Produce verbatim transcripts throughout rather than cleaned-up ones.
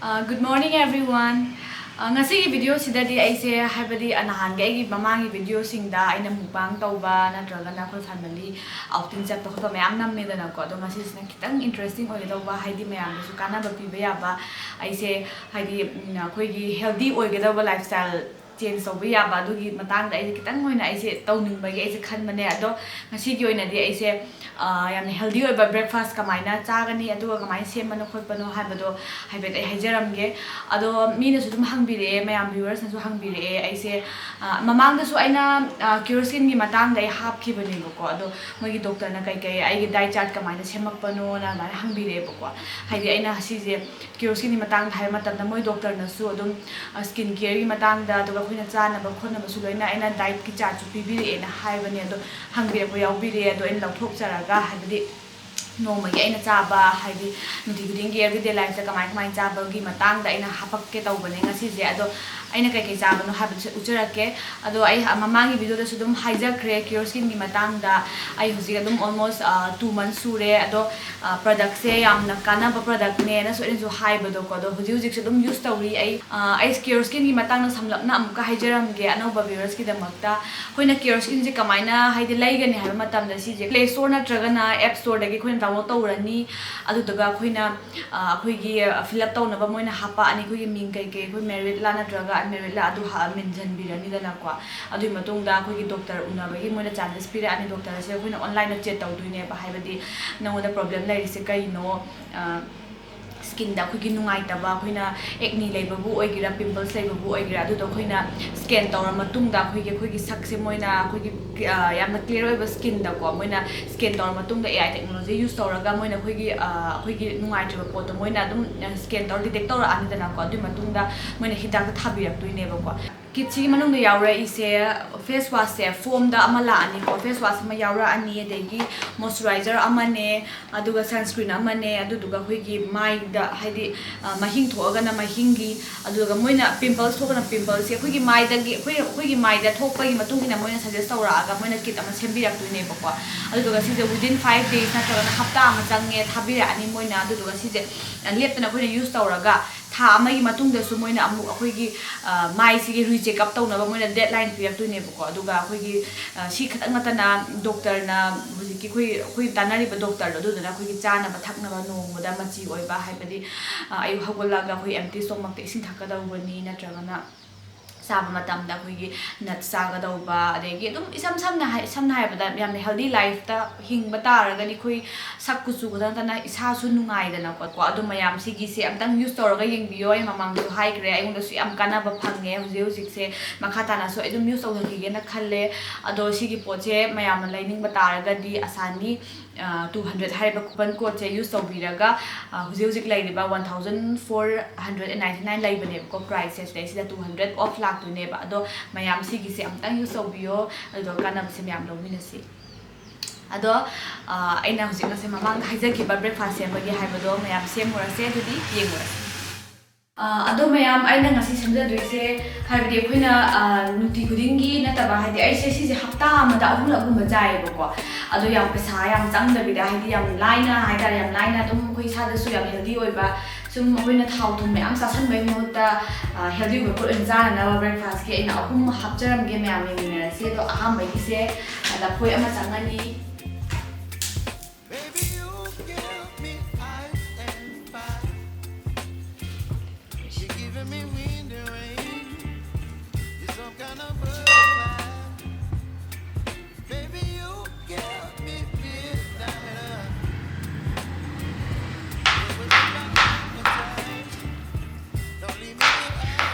Uh, good morning everyone. Uh, ꯉꯁꯤꯒꯤ ꯚꯤꯗꯤꯑꯣꯁꯤꯗꯗꯤ ꯑꯩꯁꯦ, ꯍꯥꯏꯕꯗꯤ, ꯑ, ꯅꯍꯥꯟꯒꯤ ꯑꯩꯒꯤ ꯃꯃꯥꯡꯒꯤ ꯚꯤꯗꯤꯑꯣꯁꯤꯡꯗ ꯑꯩꯅ mukbang ꯇꯧꯕ ꯅꯠꯇ꯭ꯔꯒꯅ ꯑꯩꯈꯣꯏ family outing ꯆꯠꯄ ꯈꯣꯠꯄ ꯃꯌꯥꯝ ꯅꯝꯃꯦꯗꯅꯀꯣ꯫ ꯑꯗꯣ ꯉꯁꯤꯁꯤꯅ ꯈꯤꯇꯪ interesting ꯑꯣꯏꯒꯗꯧꯕ, ꯍꯥꯏꯗꯤ ꯃꯌꯥꯝꯗꯁꯨ ꯀꯥꯟꯅꯕ ꯄꯤꯕ ꯌꯥꯕ, ꯑꯩꯁꯦ, ꯍꯥꯏꯗꯤ, ꯎꯝ, ꯑꯩꯈꯣꯏꯒꯤ healthy ꯑꯣꯏꯒꯗꯧꯕ lifestyle change ꯇꯧꯕ ꯌꯥꯕ, ꯑꯗꯨꯒꯤ ꯃꯇꯥꯡꯗ ꯑꯩꯁꯦ ꯈꯤꯇꯪ ꯑꯣꯏꯅ ꯑꯩꯁꯦ ꯇꯧꯅꯤꯡꯕꯒꯤ ꯑꯩꯁꯦ ꯈꯟꯕꯅꯦ꯫ ꯑꯗꯣ ꯉꯁꯤꯒꯤ ꯑꯣꯏꯅꯗꯤ ꯑꯩꯁꯦ, ꯑ, ꯌꯥꯝꯅ healthy ꯑꯣꯏꯕ breakfast ꯀꯃꯥꯏꯅ ꯆꯥꯒꯅꯤ, ꯑꯗꯨꯒ ꯀꯃꯥꯏꯅ ꯁꯦꯝꯕꯅꯣ ꯈꯣꯠꯄꯅꯣ ꯍꯥꯏꯕꯗꯣ ꯍꯥꯏꯐꯦꯠ ꯑꯩ ꯍꯥꯏꯖꯔꯝꯒꯦ꯫ ꯑꯗꯣ ꯃꯤꯅꯁꯨ ꯑꯗꯨꯝ ꯍꯪꯕꯤꯔꯛꯑꯦ, ꯃꯌꯥꯝ viewersꯅꯁꯨ ꯍꯪꯕꯤꯔꯛꯑꯦ꯫ ꯑꯩꯁꯦ, ꯑ, ꯃꯃꯥꯡꯗꯁꯨ ꯑꯩꯅ, ꯑ, Curoskinꯒꯤ ꯃꯇꯥꯡꯗ ꯑꯩ ꯍꯥꯞꯈꯤꯕꯅꯦꯕꯀꯣ꯫ ꯑꯗꯣ ꯃꯣꯏꯒꯤ doctorꯅ ꯀꯩꯀꯩ, ꯑꯩꯒꯤ diet chart ꯀꯃꯥꯏꯅ ꯁꯦꯝꯃꯛꯄꯅꯣꯅ ꯑꯗꯨꯃꯥꯏꯅ ꯍꯪꯕꯤꯔꯛꯑꯦꯕꯀꯣ꯫ ꯍꯥꯏꯗꯤ ꯑꯩꯅ ꯁꯤꯁꯦ Curoskinꯒꯤ ꯃꯇꯥꯡꯗ ꯍꯥꯏꯕ ꯃꯇꯝꯗ ꯃꯣꯏ doctorꯅꯁꯨ ꯑꯗꯨꯝ, ꯑ, skin careꯒꯤ ꯃꯇꯥꯡꯗ, ꯑꯗꯨꯒ ꯑꯩꯈꯣꯏꯅ ꯆꯥꯅꯕ ꯈꯣꯠꯅꯕꯁꯨ ꯂꯣꯏꯅ ꯑꯩꯅ dietꯀꯤ chartꯁꯨ ꯄꯤꯕꯤꯔꯛꯑꯦꯅ ꯍꯥꯏꯕꯅꯦ꯫ ꯑꯗꯣ ꯍꯪꯕꯤꯔꯛꯄ ꯌꯥꯎꯕꯤꯔꯦ꯫ ꯑꯗꯣ ꯑꯩꯅ ꯂꯧꯊꯣꯛꯆꯔꯒ, ꯍꯥꯏꯕꯗꯤ ꯅꯣꯡꯃꯒꯤ ꯑꯩꯅ ꯆꯥꯕ, ꯍꯥꯏꯗꯤ ꯅꯨꯡꯇꯤ ꯈꯨꯗꯤꯡꯒꯤ everyday lifeꯇ ꯀꯃꯥꯏ ꯀꯃꯥꯏꯅ ꯆꯥꯕꯒꯤ ꯃꯇꯥꯡꯗ ꯑꯩꯅ ꯍꯥꯄꯛꯀꯦ ꯇꯧꯕꯅꯦ ꯉꯁꯤꯁꯦ꯫ ꯑꯗꯣ ꯑꯩꯅ ꯀꯩꯀꯩ ꯆꯥꯕꯅꯣ ꯍꯥꯏꯕꯗꯨꯁꯨ ꯎꯠꯆꯔꯛꯀꯦ꯫ ꯑꯗꯣ ꯑꯩ ꯃꯃꯥꯡꯒꯤ ꯚꯤꯗꯤꯑꯣꯗꯁꯨ ꯑꯗꯨꯝ ꯍꯥꯏꯖꯈ꯭ꯔꯦ Curoskinꯒꯤ ꯃꯇꯥꯡꯗ꯫ ꯑꯩ ꯍꯧꯖꯤꯛ ꯑꯗꯨꯝ almost, ꯑ, two months ꯁꯨꯔꯦ꯫ ꯑꯗꯣ, ꯑ, productꯁꯦ ꯌꯥꯝꯅ ꯀꯥꯟꯅꯕ productꯅꯦꯅꯁꯨ ꯑꯩꯅꯁꯨ ꯍꯥꯏꯕꯗꯣꯀꯣ꯫ ꯑꯗꯣ ꯍꯧꯖꯤꯛ ꯍꯧꯖꯤꯛꯁꯨ ꯑꯗꯨꯝ use ꯇꯧꯔꯤ꯫ ꯑꯩ, ꯑ, ꯑꯩ Curoskinꯒꯤ ꯃꯇꯥꯡꯗ ꯁꯝꯂꯞꯅ ꯑꯃꯨꯛꯀ ꯍꯥꯏꯖꯔꯝꯒꯦ ꯑꯅꯧꯕ viewersꯀꯤꯗꯃꯛꯇ꯫ ꯑꯩꯈꯣꯏꯅ Curoskinꯁꯦ ꯀꯃꯥꯏꯅ, ꯍꯥꯏꯗꯤ, ꯂꯩꯒꯅꯤ ꯍꯥꯏꯕ ꯃꯇꯝꯗ ꯁꯤꯁꯦ Play Store ꯅꯠꯇ꯭ꯔꯒꯅ App Storeꯗꯒꯤ ꯑꯩꯈꯣꯏꯅ download ꯇꯧꯔꯅꯤ꯫ ꯑꯗꯨꯗꯨꯒ ꯑꯩꯈꯣꯏꯅ, ꯑ, ꯑꯩꯈꯣꯏꯒꯤ, ꯑ, fill up ꯇꯧꯅꯕ ꯃꯣꯏꯅ ꯍꯥꯄꯛꯑꯅꯤ, ꯑꯩꯈꯣꯏꯒꯤ ꯃꯤꯡ ꯀꯩꯀꯩ, ꯑꯩꯈꯣꯏ meritꯂ ꯅꯠꯇ꯭ꯔꯒ unmeritꯂ, ꯑꯗꯨ ꯍꯥ-, ꯃꯦꯟꯁꯤꯟꯕꯤꯔꯅꯤꯗꯅꯀꯣ꯫ ꯑꯗꯨꯒꯤ ꯃꯇꯨꯡꯗ ꯑꯩꯈꯣꯏꯒꯤ doctor ꯎꯅꯕꯒꯤ ꯃꯣꯏꯅ chances ꯄꯤꯔꯛꯑꯅꯤ꯫ Doctorꯁꯦ ꯑꯩꯈꯣꯏꯅ onlineꯗ chat ꯇꯧꯗꯣꯏꯅꯦꯕ, ꯍꯥꯏꯕꯗꯤ ꯅꯉꯣꯟꯗ problem ꯂꯩꯔꯤꯁꯦ ꯀꯩꯅꯣ, ꯑ, skinꯗ ꯑꯩꯈꯣꯏꯒꯤ ꯅꯨꯡꯉꯥꯏꯇꯕ, ꯑꯩꯈꯣꯏꯅ acne ꯂꯩꯕꯕꯨ ꯑꯣꯏꯒꯦꯔꯥ, pimples ꯂꯩꯕꯕꯨ ꯑꯣꯏꯒꯦꯔꯥ, ꯑꯗꯨꯗꯣ ꯑꯩꯈꯣꯏꯅ scan ꯇꯧꯔ ꯃꯇꯨꯡꯗ ꯑꯩꯈꯣꯏꯒꯤ, ꯑꯩꯈꯣꯏꯒꯤ ꯁꯛꯁꯦ ꯃꯣꯏꯅ ꯑꯩꯈꯣꯏꯒꯤ, ꯑ, ꯌꯥꯝꯅ clear ꯑꯣꯏꯕ skinꯗꯀꯣ, ꯃꯣꯏꯅ scan ꯇꯧꯔ ꯃꯇꯨꯡꯗ A I technology use ꯇꯧꯔꯒ ꯃꯣꯏꯅ ꯑꯩꯈꯣꯏꯒꯤ, ꯑ, ꯑꯩꯈꯣꯏꯒꯤ ꯅꯨꯡꯉꯥꯏꯇ꯭ꯔꯤꯕ ꯄꯣꯠꯇꯣ ꯃꯣꯏꯅ ꯑꯗꯨꯝ, ꯑ, scan ꯇꯧꯔ detect ꯇꯧꯔꯛꯑꯅꯤꯗꯅꯀꯣ꯫ ꯑꯗꯨꯒꯤ ꯃꯇꯨꯡꯗ ꯃꯣꯏꯅ ꯍꯤꯗꯥꯛꯇ ꯊꯥꯕꯤꯔꯛꯇꯣꯏꯅꯦꯕꯀꯣ꯫ Kitꯁꯤꯒꯤ ꯃꯅꯨꯡꯗ ꯌꯥꯎꯔꯛꯏꯁꯦ face washꯁꯦ foamꯗ ꯑꯃ ꯂꯥꯛꯑꯅꯤꯀꯣ, face wash ꯑꯃ ꯌꯥꯎꯔꯛꯑꯅꯤ, ꯑꯗꯒꯤ moisturizer ꯑꯃꯅꯦ, ꯑꯗꯨꯒ sunscreen ꯑꯃꯅꯦ, ꯑꯗꯨꯗꯨꯒ ꯑꯩꯈꯣꯏꯒꯤ ꯃꯥꯏꯗ, ꯍꯥꯏꯗꯤ, ꯑ, ꯃꯍꯤꯡ ꯊꯣꯛꯑꯒꯅ ꯃꯍꯤꯡꯒꯤ, ꯑꯗꯨꯒ ꯃꯣꯏꯅ pimples ꯊꯣꯛꯑꯒꯅ pimples ꯁꯦ ꯑꯩꯈꯣꯏꯒꯤ ꯃꯥꯏꯗꯒꯤ, ꯑꯩꯈꯣꯏ, ꯑꯩꯈꯣꯏꯒꯤ ꯃꯥꯏꯗ ꯊꯣꯛꯄꯒꯤ ꯃꯇꯨꯡ ꯏꯟꯅ ꯃꯣꯏꯅ suggest ꯇꯧꯔꯛꯑꯒ ꯃꯣꯏꯅ kit ꯑꯃ ꯁꯦꯝꯕꯤꯔꯛꯇꯣꯏꯅꯦꯕꯀꯣ꯫ ꯑꯗꯨꯗꯨꯒ ꯁꯤꯁꯦ within five days ꯅꯠꯇ꯭ꯔꯒꯅ ꯍꯞꯇꯥ ꯑꯃ ꯆꯪꯉꯦ ꯊꯥꯕꯤꯔꯛꯑꯅꯤ ꯃꯣꯏꯅ꯫ ꯑꯗꯨꯗꯨꯒ ꯁꯤꯁꯦ, ꯑ, ꯂꯦꯞꯇꯅ ꯑꯩꯈꯣꯏꯅ use ꯇꯧꯔꯒ ꯊꯥ ꯑꯃꯒꯤ ꯃꯇꯨꯡꯗꯁꯨ ꯃꯣꯏꯅ ꯑꯃꯨꯛ ꯑꯩꯈꯣꯏꯒꯤ ꯃꯥꯏꯁꯤꯒꯤ ꯔꯤ ꯆꯦꯛꯑꯞ ꯇꯧꯅꯕ ꯃꯣꯏꯅ ꯗꯦꯠ ꯂꯥꯏꯟ ꯄꯤꯔꯛꯇꯣꯏꯅꯦꯕꯀꯣ꯫ ꯑꯗꯨꯒ ꯑꯩꯈꯣꯏꯒꯤ ꯁꯤ ꯈꯛꯇꯪ ꯅꯠꯇꯅ ꯗꯣꯛꯇꯔꯅ ꯍꯧꯖꯤꯛꯀꯤ ꯑꯩꯈꯣꯏ ꯑꯩꯈꯣꯏ ꯇꯥꯟꯅꯔꯤꯕ ꯗꯣꯛꯇꯔꯗꯣ ꯑꯗꯨꯗꯨꯅ ꯑꯩꯈꯣꯏꯒꯤ ꯆꯥꯅꯕ ꯊꯛꯅꯕ ꯅꯣꯡꯃꯗ ꯃꯆꯤ ꯑꯣꯏꯕ, ꯍꯥꯏꯕꯗꯤ ꯑꯌꯨꯛ ꯍꯧꯒꯠꯂꯒ ꯑꯩꯈꯣꯏ ꯑꯦꯝꯇꯤ ꯁ꯭ꯇꯣꯃꯛꯇ ꯏꯁꯤꯡ ꯊꯛꯀꯗꯧꯕꯅꯤ, ꯅꯠꯇ꯭ꯔꯒꯅ ꯆꯥꯕ ꯃꯇꯝꯗ ꯑꯩꯈꯣꯏꯒꯤ ꯅꯠꯁ ꯆꯥꯒꯗꯧꯕ, ꯑꯗꯒꯤ ꯑꯗꯨꯝ ꯏꯁꯝ ꯁꯝꯅ ꯍꯥꯏ ꯁꯝꯅ ꯍꯥꯏꯔꯕꯗ ꯌꯥꯝꯅ ꯍꯦꯜꯗꯤ ꯂꯥꯏꯐꯇ ꯍꯤꯡꯕ ꯇꯥꯔꯒꯗꯤ ꯑꯩꯈꯣꯏ ꯁꯛ ꯀꯨꯆꯨ ꯈꯛꯇ ꯅꯠꯇꯅ ꯏꯁꯥꯁꯨ ꯅꯨꯡꯉꯥꯏꯗꯅꯀꯣ꯫ ꯑꯗꯣ ꯃꯌꯥꯝ ꯁꯤꯒꯤꯁꯦ ꯑꯝꯇꯪ ꯌꯨꯁ ꯇꯧꯔꯒ ꯌꯦꯡꯕꯤꯌꯣ꯫ ꯑꯩ ꯃꯃꯥꯡꯗꯁꯨ ꯍꯥꯏꯈ꯭ꯔꯦ, ꯑꯩꯉꯣꯟꯗꯁꯨ ꯌꯥꯝ ꯀꯥꯟꯅꯕ ꯐꯪꯉꯦ꯫ ꯍꯧꯖꯤꯛ ꯍꯧꯖꯤꯛꯁꯦ ꯃꯈꯥ ꯇꯥꯅꯁꯨ ꯑꯩ ꯑꯗꯨꯝ ꯌꯨꯁ ꯇꯧꯖꯈꯤꯒꯦꯅ ꯈꯜꯂꯦ꯫ ꯑꯗꯣ ꯁꯤꯒꯤ ꯄꯣꯠꯁꯦ ꯃꯌꯥꯝꯅ ꯂꯩꯅꯤꯡꯕ ꯇꯥꯔꯒꯗꯤ ꯑꯁꯥꯅꯤ ꯇꯨ ꯍꯟꯗ꯭ꯔꯦꯠ ꯍꯥꯏꯔꯤꯕ ꯀꯨꯄꯟ ꯀꯣꯗꯁꯦ ꯌꯨꯁ ꯇꯧꯕꯤꯔꯒ ꯍꯧꯖꯤꯛ ꯍꯧꯖꯤꯛ ꯂꯩꯔꯤꯕ one thousand four hundred and ninety nine ꯂꯩꯕꯅꯦꯕꯀꯣ ꯄ꯭ꯔꯥꯏꯁꯁꯦ, ꯁꯤꯗꯩꯁꯤꯗ ꯇꯨ ꯍꯟꯗ꯭ꯔꯦꯠ ꯑꯣꯐ ꯂꯥꯛꯇꯣꯏꯅꯦꯕ꯫ ꯑꯗꯣ ꯃꯌꯥꯝ ꯁꯤꯒꯤꯁꯦ ꯑꯝꯇꯪ ꯌꯨꯁ ꯇꯧꯕꯤꯌꯣ, ꯑꯗꯨꯒ ꯀꯥꯟꯅꯕꯁꯦ ꯃꯌꯥꯝ ꯂꯧꯃꯤꯟꯅꯁꯤ꯫ ꯑꯗꯣ ꯑꯩꯅ ꯍꯧꯖꯤꯛ ꯉꯁꯤ ꯃꯃꯥꯡꯗ ꯍꯥꯏꯖꯈꯤꯕ ꯕ꯭ꯔꯦꯛꯐꯥꯁ ꯁꯦꯝꯕꯒꯤ ꯍꯥꯏꯕꯗꯣ ꯃꯌꯥꯝ ꯁꯦꯝꯃꯨꯔꯁꯦ꯫ ꯑꯗꯨꯗꯤ ꯌꯦꯡꯉꯨꯔꯁꯤ꯫ ꯑꯗꯣ ꯃꯌꯥꯝ, ꯑꯩꯅ ꯉꯁꯤ ꯁꯦꯝꯖꯗꯣꯏꯁꯦ, ꯍꯥꯏꯕꯗꯤ ꯑꯩꯈꯣꯏꯅ ꯅꯨꯡꯇꯤ ꯈꯨꯗꯤꯡꯒꯤ ꯅꯠꯇꯕ, ꯍꯥꯏꯗꯤ ꯑꯩꯁꯦ ꯁꯤꯁꯦ ꯍꯞꯇꯥ ꯑꯃꯗ ꯑꯍꯨꯝꯂꯛꯒꯨꯝꯕ ꯆꯥꯏꯌꯦꯕꯀꯣ꯫ ꯑꯗꯣ ꯌꯥꯝ ꯄꯩꯁꯥ ꯌꯥꯝ ꯆꯪꯗꯕꯤꯗ, ꯍꯥꯏꯗꯤ ꯌꯥꯝ ꯂꯥꯏꯅ ꯍꯥꯏꯇꯥꯔꯦ, ꯌꯥꯝ ꯂꯥꯏꯅ ꯑꯗꯨꯝ ꯑꯩꯈꯣꯏ ꯏꯁꯥꯗꯁꯨ ꯌꯥꯝ ꯍꯦꯜꯗꯤ ꯑꯣꯏꯕ, ꯁꯨꯝ ꯑꯩꯈꯣꯏꯅ ꯊꯥꯎ ꯊꯨꯝ ꯃꯌꯥꯝ ꯆꯥꯁꯟꯕꯒꯤ ꯃꯍꯨꯠꯇ ꯍꯦꯜꯗꯤ ꯑꯣꯏꯕ ꯄꯣꯠ ꯑꯣꯏꯅ ꯆꯥꯅꯅꯕ ꯕ꯭ꯔꯦꯛꯐꯥꯁꯀꯤ ꯑꯩꯅ ꯑꯍꯨꯝ ꯍꯥꯞꯆꯔꯝꯒꯦ, ꯃꯌꯥꯝ ꯌꯦꯡꯃꯤꯟꯅꯔꯁꯤ꯫ ꯑꯗꯣ ꯑꯍꯥꯟꯕꯒꯤꯁꯦ ꯂꯐꯣꯏ ꯑꯃ ꯆꯪꯉꯅꯤ꯫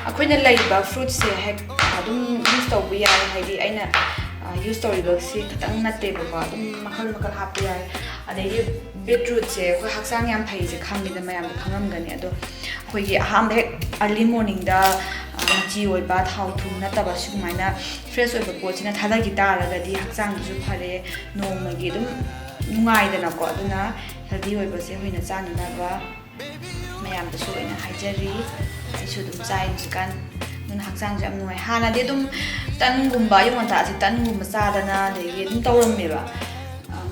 ꯑꯩꯈꯣꯏꯅ ꯂꯩꯔꯤꯕ ꯐ꯭ꯔꯨꯠꯁꯦ ꯍꯦꯛ ꯑꯗꯨꯝ ꯌꯨꯁ ꯇꯧꯕ ꯌꯥꯏ꯫ ꯍꯥꯏꯗꯤ ꯑꯩꯅ ꯌꯨꯁ ꯇꯧꯔꯤꯕꯁꯤ ꯈꯤꯇꯪ ꯅꯠꯇꯦꯕꯀꯣ, ꯑꯗꯨꯝ ꯃꯈꯜ ꯃꯈꯜ ꯍꯥꯞꯄ ꯌꯥꯏ꯫ ꯑꯗꯒꯤ ꯕꯤꯠꯔꯨꯠꯁꯦ ꯑꯩꯈꯣꯏ ꯍꯛꯆꯥꯡ ꯌꯥꯝ ꯐꯩꯁꯦ ꯈꯪꯉꯤꯗ, ꯃꯌꯥꯝꯗ ꯈꯪꯉꯝꯒꯅꯤ꯫ ꯑꯗꯣ ꯑꯩꯈꯣꯏꯒꯤ ꯑꯍꯥꯟꯕ ꯍꯦꯛ ꯑꯔꯂꯤ ꯃꯣꯔꯅꯤꯡꯗ ꯃꯆꯤ ꯑꯣꯏꯕ, ꯊꯥꯎ ꯊꯨꯝ ꯅꯠꯇꯕ ꯁꯨꯃꯥꯏꯅ ꯐ꯭ꯔꯦꯁ ꯑꯣꯏꯕ ꯄꯣꯠꯁꯤꯅ ꯊꯥꯗꯈꯤ ꯇꯥꯔꯒꯗꯤ ꯍꯛꯆꯥꯡꯗꯁꯨ ꯐꯔꯦ, ꯅꯣꯡꯃꯒꯤ ꯑꯗꯨꯝ ꯅꯨꯡꯉꯥꯏꯗꯅꯀꯣ꯫ ꯑꯗꯨꯅ ꯍꯦꯜꯗꯤ ꯑꯣꯏꯕꯁꯦ ꯑꯩꯈꯣꯏꯅ ꯆꯥꯅꯅꯕ ꯃꯌꯥꯝꯗꯁꯨ ꯑꯣꯏꯅ ꯍꯥꯏꯖꯔꯤ꯫ ꯑꯩꯁꯨ ꯑꯗꯨꯝ ꯆꯥꯏ ꯍꯧꯖꯤꯛꯀꯥꯟ, ꯑꯗꯨꯅ ꯍꯛꯆꯥꯡꯁꯨ ꯌꯥꯝ ꯅꯨꯡꯉꯥꯏ꯫ ꯍꯥꯟꯅꯗꯤ ꯑꯗꯨꯝ ꯇꯟꯒꯨꯝꯕ, ꯑꯌꯨꯛ ꯉꯟꯇꯥꯁꯦ ꯇꯟꯒꯨꯝꯕ ꯆꯥꯗꯅ ꯑꯗꯒꯤ ꯑꯗꯨꯝ ꯇꯧꯔꯝꯃꯦꯕ꯫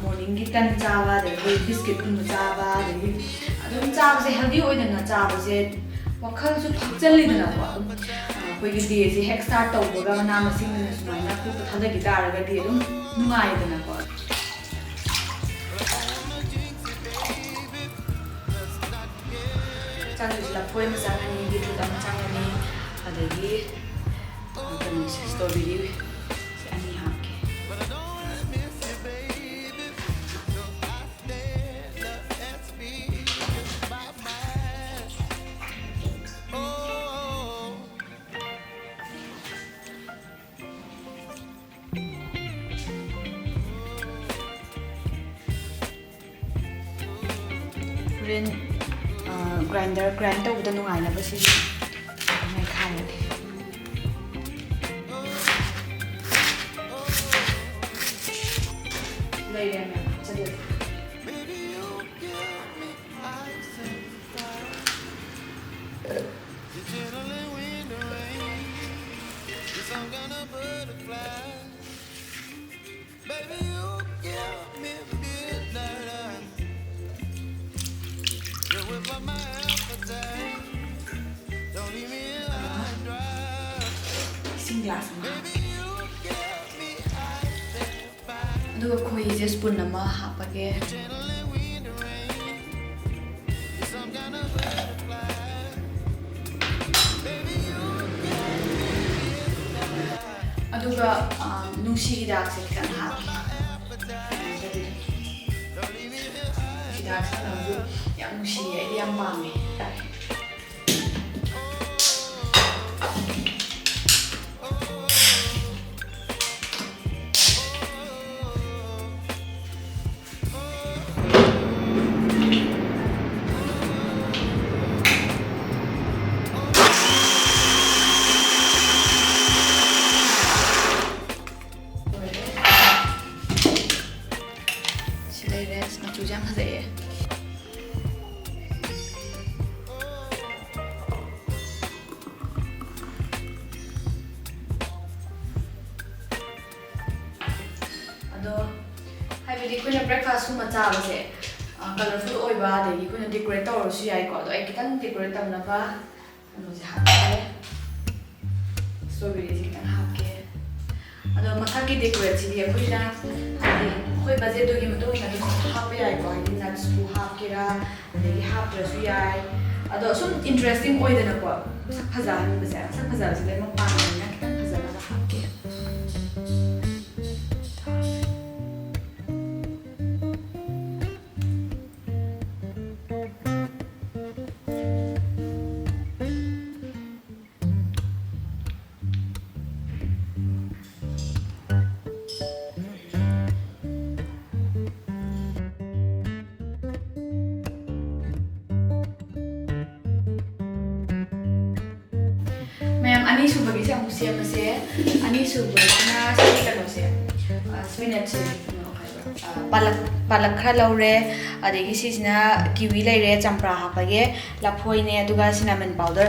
ꯃꯣꯔꯅꯤꯡꯒꯤ ꯇꯟ ꯆꯥꯕ, ꯑꯗꯒꯤ ꯕꯤꯁꯀꯤꯠꯀꯨꯝꯕ ꯆꯥꯕ, ꯑꯗꯒꯤ ꯑꯗꯨꯝ ꯆꯥꯕꯁꯦ, ꯍꯦꯜꯗꯤ ꯑꯣꯏꯗꯅ ꯆꯥꯕꯁꯦ ꯋꯥꯈꯜꯁꯨ ꯐꯛꯆꯜꯂꯤꯗꯅꯀꯣ꯫ ꯑꯗꯨꯝ ꯑꯩꯈꯣꯏꯒꯤ ꯗꯦꯁꯦ ꯍꯦꯛ ꯁ꯭ꯇꯥꯔꯠ ꯇꯧꯕꯒ ꯃꯅꯥ ꯃꯁꯤꯡ ꯁꯨꯃꯥꯏꯅ ꯀꯣꯛꯇ ꯊꯥꯗꯈꯤ ꯇꯥꯔꯒꯗꯤ ꯑꯗꯨꯝ ꯅꯨꯡꯉꯥꯏꯗꯅꯀꯣ꯫ ꯆꯪꯗꯣꯏꯁꯦ ꯂꯐꯣꯏ ꯑꯃ ꯆꯪꯉꯅꯤ, ꯕꯤꯠꯔꯨꯠ ꯑꯃ ꯆꯪꯉꯅꯤ, ꯑꯗꯒꯤ ꯀꯩꯅꯣꯁꯦ, ꯁ꯭ꯇ꯭ꯔꯣꯕꯦꯔꯤ ꯁꯤ ꯑꯅꯤ ꯍꯥꯞꯀꯦ꯫ ꯍꯣꯔꯦꯟ ꯒ꯭ꯔꯥꯏꯟꯗꯔ ꯒ꯭ꯔꯥꯏꯟ ꯇꯧꯕꯗ ꯅꯨꯡꯉꯥꯏꯅꯕ ꯁꯤꯁꯨ ꯃꯦꯠꯈꯥꯏꯔꯒꯦ꯫ ꯂꯩꯔꯦ ꯃꯦꯝ, ꯆꯠꯂꯦ꯫ ꯏꯁꯤꯡ ꯒ꯭ꯂꯥꯁ ꯑꯃ ꯍꯥꯞꯀꯦ꯫ ꯑꯗꯨꯒ ꯈꯣꯏꯍꯤꯁꯦ ꯁ꯭ꯄꯨꯟ ꯑꯃ ꯍꯥꯞꯄꯒꯦ꯫ ꯑꯗꯨꯒ, ꯑ, ꯅꯨꯡꯁꯤ ꯍꯤꯗꯥꯛꯁꯦ ꯈꯤꯇꯪ ꯍꯥꯞꯀꯦ꯫ ꯍꯤꯗꯥꯛꯁꯦ ꯅꯪꯁꯨ ꯌꯥꯝ ꯅꯨꯡꯁꯤꯌꯦ, ꯑꯩꯗꯤ ꯌꯥꯝ ꯄꯥꯝꯃꯦ꯫ ꯁꯤ ꯂꯩꯔꯦ꯫ ꯃꯆꯨꯁꯦ ꯌꯥꯝ ꯐꯖꯩꯌꯦ꯫ ꯑꯗꯣ ꯍꯥꯏꯕꯗꯤ ꯑꯩꯈꯣꯏꯅ ꯕ꯭ꯔꯦꯛꯐꯥꯁꯀꯨꯝꯕ ꯆꯥꯕꯁꯦ, ꯑ, Colorful ꯑꯣꯏꯕ, ꯑꯗꯒꯤ ꯑꯩꯈꯣꯏꯅ decorate ꯇꯧꯔꯁꯨ ꯌꯥꯏꯀꯣ꯫ ꯑꯗꯣ ꯑꯩ ꯈꯤꯇꯪ decorate ꯇꯧꯅꯕ ꯀꯩꯅꯣꯁꯦ ꯍꯥꯞꯀꯦ, strawberryꯁꯦ ꯈꯤꯇꯪ ꯍꯥꯞꯀꯦ꯫ ꯑꯗꯣ ꯃꯊꯛꯀꯤ decorateꯁꯤꯗꯤ ꯑꯩꯈꯣꯏꯅ, ꯍꯥꯏꯗꯤ, ꯑꯩꯈꯣꯏ budgetꯇꯨꯒꯤ ꯃꯇꯨꯡ ꯏꯟꯅ ꯑꯗꯨꯝ ꯍꯥꯞꯄ ꯌꯥꯏꯀꯣ, ꯍꯥꯏꯗꯤ nutsꯄꯨ ꯍꯥꯞꯀꯦꯔꯥ, ꯑꯗꯒꯤ ꯍꯥꯞꯇ꯭ꯔꯁꯨ ꯌꯥꯏ꯫ ꯑꯗꯣ ꯁꯨꯝ interesting ꯑꯣꯏꯗꯅꯀꯣ, ꯁꯛ ꯐꯖꯍꯟꯕꯁꯦ, ꯁꯛ ꯐꯖꯕꯁꯦ ꯂꯣꯏꯅꯃꯛ ꯄꯥꯝꯕꯅꯤꯅ ꯈꯤꯇꯪ ꯐꯖꯅꯕ ꯍꯥꯞꯀꯦ꯫ ꯃꯌꯥꯝ, ꯑꯅꯤꯁꯨꯕꯒꯤꯁꯦ ꯑꯃꯨꯛ ꯁꯦꯝꯃꯁꯦ꯫ ꯑꯅꯤꯁꯨꯕꯁꯤꯅ ꯁꯤ ꯀꯩꯅꯣꯁꯦ, ꯑ, spinachꯁꯦ, ꯀꯩꯅꯣ ꯍꯥꯏꯕ꯭ꯔꯥ? ꯑ, ꯄꯥꯂꯛ, ꯄꯥꯂꯛ ꯈꯔ ꯂꯧꯔꯦ, ꯑꯗꯒꯤ ꯁꯤꯁꯤꯅ kiwi ꯂꯩꯔꯦ, ꯆꯝꯄ꯭ꯔꯥ ꯍꯥꯞꯄꯒꯦ, ꯂꯐꯣꯏꯅꯦ, ꯑꯗꯨꯒ cinnamon powder꯫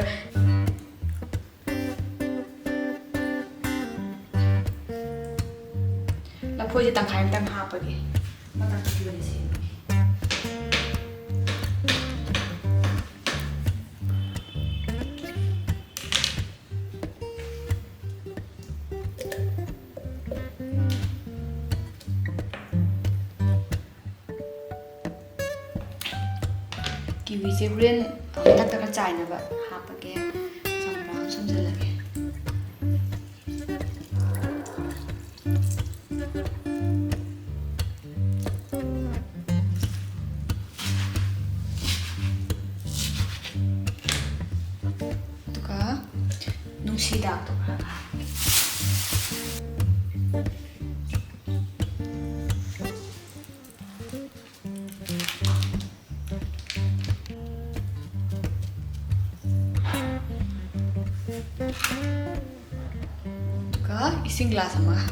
ꯂꯐꯣꯏꯁꯦ ꯇꯪꯈꯥꯏ ꯑꯃꯇꯪ ꯍꯥꯞꯄꯒꯦ, ꯃꯊꯛꯇ ꯑꯣꯏꯅ ꯁꯦꯝꯃꯒꯦ꯫ Kiwiꯁꯦ ꯍꯣꯔꯦꯟ ꯃꯊꯛꯇ ꯈꯔ ꯆꯥꯏꯅꯕ ꯍꯥꯞꯄꯒꯦ꯫ ꯆꯝꯄ꯭ꯔꯥ ꯑꯃ ꯁꯨꯝꯖꯤꯜꯂꯒꯦ꯫ ꯑꯗꯨꯒ ꯅꯨꯡꯁꯤꯗꯥꯛꯇꯣ ꯈꯔ ꯍꯥꯞꯄꯒꯦ꯫ ꯑꯗꯨꯒ ꯏꯁꯤꯡ glass ꯑꯃꯒ꯫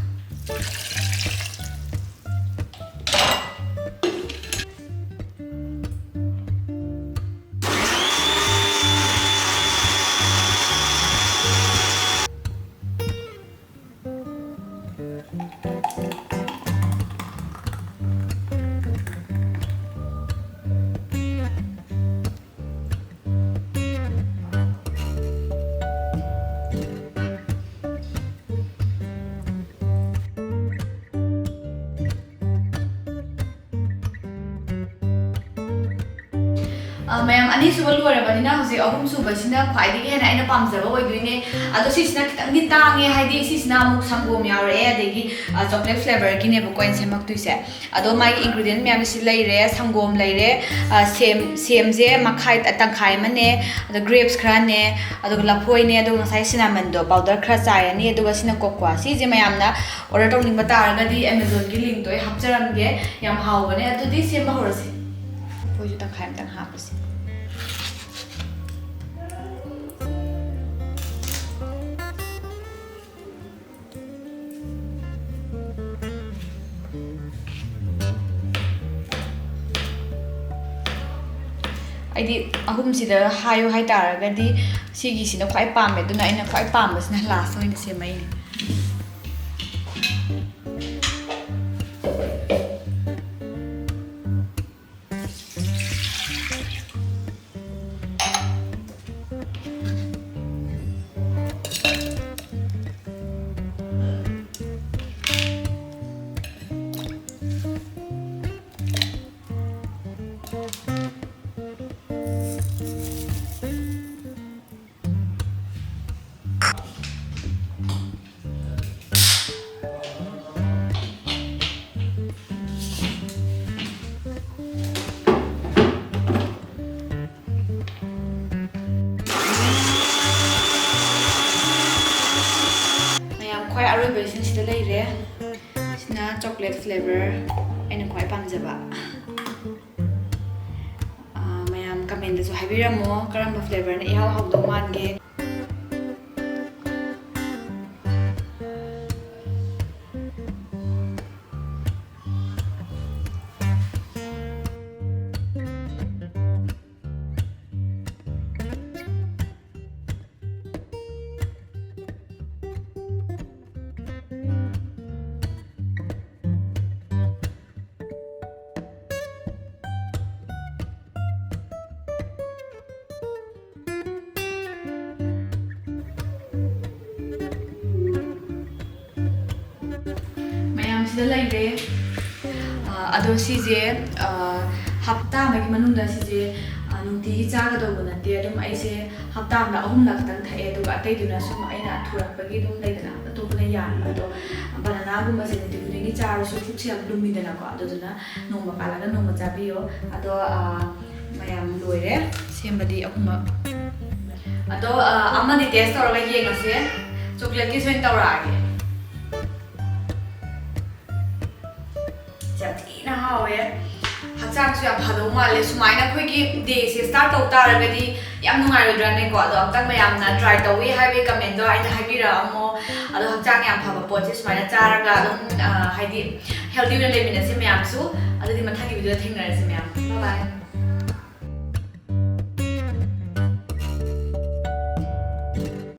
ꯃꯌꯥꯝ, ꯑꯅꯤꯁꯨꯕ ꯂꯣꯏꯔꯕꯅꯤꯅ ꯍꯧꯖꯤꯛ ꯑꯍꯨꯝꯁꯨꯕꯁꯤꯅ ꯈ꯭ꯋꯥꯏꯗꯒꯤ ꯍꯦꯟꯅ ꯑꯩꯅ ꯄꯥꯝꯖꯕ ꯑꯣꯏꯗꯣꯏꯅꯦ꯫ ꯑꯗꯣ ꯁꯤꯁꯤꯅ ꯈꯤꯇꯪꯗꯤ ꯇꯥꯡꯉꯦ, ꯍꯥꯏꯗꯤ ꯁꯤꯁꯤꯅ ꯑꯃꯨꯛ ꯁꯪꯒꯣꯝ ꯌꯥꯎꯔꯛꯑꯦ, ꯑꯗꯒꯤ, ꯑ, chocolate flavourꯒꯤꯅꯦꯕꯀꯣ ꯑꯩꯅ ꯁꯦꯝꯃꯛꯇꯣꯏꯁꯦ꯫ ꯑꯗꯣ ꯃꯥꯒꯤ ingredient ꯃꯌꯥꯝꯁꯦ ꯁꯤ ꯂꯩꯔꯦ: ꯁꯪꯒꯣꯝ ꯂꯩꯔꯦ, ꯑ, ꯁꯦꯝ, ꯁꯦꯝꯁꯦ ꯃꯈꯥꯏ, ꯑ, ꯇꯪꯈꯥꯏ ꯑꯃꯅꯦ, ꯑꯗꯣ grapes ꯈꯔꯅꯦ, ꯑꯗꯨꯒ ꯂꯐꯣꯏꯅꯦ, ꯑꯗꯨꯒ ꯉꯁꯥꯏ cinnamonꯗꯣ powder ꯈꯔ ꯆꯥꯏꯔꯅꯤ, ꯑꯗꯨꯒ ꯁꯤꯅ cocoa꯫ ꯁꯤꯁꯦ ꯃꯌꯥꯝꯅ order ꯇꯧꯅꯤꯡꯕ ꯇꯥꯔꯒꯗꯤ Amazonꯒꯤ linkꯇꯣ ꯑꯩ ꯍꯥꯞꯆꯔꯝꯒꯦ꯫ ꯌꯥꯝ ꯍꯥꯎꯕꯅꯦ꯫ ꯑꯗꯨꯗꯤ ꯁꯦꯝꯕ ꯍꯧꯔꯁꯤ꯫ ꯂꯐꯣꯏꯁꯨ ꯇꯪꯈꯥꯏ ꯑꯃꯇꯪ ꯍꯥꯞꯄꯁꯤ꯫ ꯑꯩꯗꯤ ꯑꯍꯨꯝꯁꯤꯗ ꯍꯥꯏꯌꯨ ꯍꯥꯏꯇꯥꯔꯒꯗꯤ ꯁꯤꯒꯤꯁꯤꯅ ꯈ꯭ꯋꯥꯏ ꯄꯥꯝꯃꯦ, ꯑꯗꯨꯅ ꯑꯩꯅ ꯈ꯭ꯋꯥꯏ ꯄꯥꯝꯕꯁꯤꯅ last ꯑꯣꯏꯅ ꯁꯦꯝꯃꯛꯏꯅꯦ꯫ ꯃꯌꯥꯝ, ꯈ꯭ꯋꯥꯏ ꯑꯔꯣꯏꯕꯁꯤꯅ ꯁꯤꯗ ꯂꯩꯔꯦ꯫ ꯁꯤꯅ chocolate flavour, ꯑꯩꯅ ꯈ꯭ꯋꯥꯏ ꯄꯥꯝꯖꯕ꯫ ꯑꯥ, ꯃꯌꯥꯝ commentꯗꯁꯨ ꯍꯥꯏꯕꯤꯔꯝꯃꯣ, ꯀꯔꯝꯕ flavourꯅ ꯏꯍꯥꯎ ꯍꯥꯎꯗꯧ ꯃꯥꯟꯒꯦ? ꯃꯌꯥꯝꯁꯤꯗ ꯂꯩꯔꯦ꯫ ꯑ, ꯑꯗꯣ ꯁꯤꯁꯦ, ꯑ, ꯍꯞꯇꯥ ꯑꯃꯒꯤ ꯃꯅꯨꯡꯗ ꯁꯤꯁꯦ, ꯑ, ꯅꯨꯡꯇꯤꯒꯤ ꯆꯥꯒꯗꯧꯕ ꯅꯠꯇꯦ꯫ ꯑꯗꯨꯝ ꯑꯩꯁꯦ ꯍꯞꯇꯥ ꯑꯃꯗ ꯑꯍꯨꯝꯂꯛ ꯈꯛꯇꯪ ꯊꯛꯑꯦ, ꯑꯗꯨꯒ ꯑꯇꯩꯗꯨꯅ ꯁꯨꯝ ꯑꯩꯅ ꯊꯨꯔꯛꯄꯒꯤ ꯑꯗꯨꯝ ꯂꯩꯗꯅ ꯑꯇꯣꯞꯄꯅ ꯌꯥꯟꯕ꯫ ꯑꯗꯣ ꯕꯅꯥꯅꯥꯒꯨꯝꯕꯁꯦ ꯅꯨꯡꯇꯤ ꯈꯨꯗꯤꯡꯒꯤ ꯆꯥꯔꯁꯨ ꯄꯨꯛꯁꯦ ꯌꯥꯝ ꯂꯨꯝꯃꯤꯗꯅꯀꯣ, ꯑꯗꯨꯗꯨꯅ ꯅꯣꯡꯃ ꯀꯥꯜꯂꯒ ꯅꯣꯡꯃ ꯆꯥꯕꯤꯌꯣ꯫ ꯑꯗꯣ ꯑ, ꯃꯌꯥꯝ ꯂꯣꯏꯔꯦ ꯁꯦꯝꯕꯗꯤ ꯑꯍꯨꯝꯃꯛ꯫ ꯑꯗꯣ ꯑ, ꯑꯃꯗꯤ ꯇꯦꯁ ꯇꯧꯔꯒ ꯌꯦꯡꯉꯁꯦ꯫ ꯆꯣꯀ꯭ꯂꯦꯠꯀꯤꯁꯦ ꯑꯣꯏꯅ ꯇꯧꯔꯛꯑꯒꯦ꯫ ꯌꯥꯝ ꯊꯤꯅ ꯍꯥꯎꯋꯦ꯫ ꯍꯛꯆꯥꯡꯁꯨ ꯌꯥꯝ ꯐꯗꯧ ꯃꯥꯜꯂꯦ꯫ ꯁꯨꯃꯥꯏꯅ ꯑꯩꯈꯣꯏꯒꯤ ꯗꯦꯁꯦ ꯁ꯭ꯇꯥꯔꯠ ꯇꯧ ꯇꯥꯔꯒꯗꯤ ꯌꯥꯝ ꯅꯨꯡꯉꯥꯏꯔꯣꯏꯗ꯭ꯔꯥꯅꯦꯀꯣ? ꯑꯗꯣ ꯑꯝꯇꯪ ꯃꯌꯥꯝꯅ ꯇ꯭ꯔꯥꯏ ꯇꯧꯋꯤ ꯍꯥꯏꯕꯒꯤ ꯀꯃꯦꯟꯗꯣ ꯑꯩꯅ ꯍꯥꯏꯕꯤꯔꯛꯑꯝꯃꯣ꯫ ꯑꯗꯣ ꯍꯛꯆꯥꯡ ꯌꯥꯝ ꯐꯕ ꯄꯣꯠꯁꯦ ꯁꯨꯃꯥꯏꯅ ꯆꯥꯔꯒ ꯑꯗꯨꯝ, ꯑ, ꯍꯥꯏꯗꯤ ꯍꯦꯜꯗꯤ ꯑꯣꯏꯅ ꯂꯩꯃꯤꯟꯅꯁꯤ ꯃꯌꯥꯝꯁꯨ꯫ ꯑꯗꯨꯗꯤ ꯃꯊꯪꯒꯤ ꯚꯤꯗꯤꯑꯣꯗ ꯊꯦꯡꯅꯔꯁꯤ ꯃꯌꯥꯝ꯫ Bye bye꯫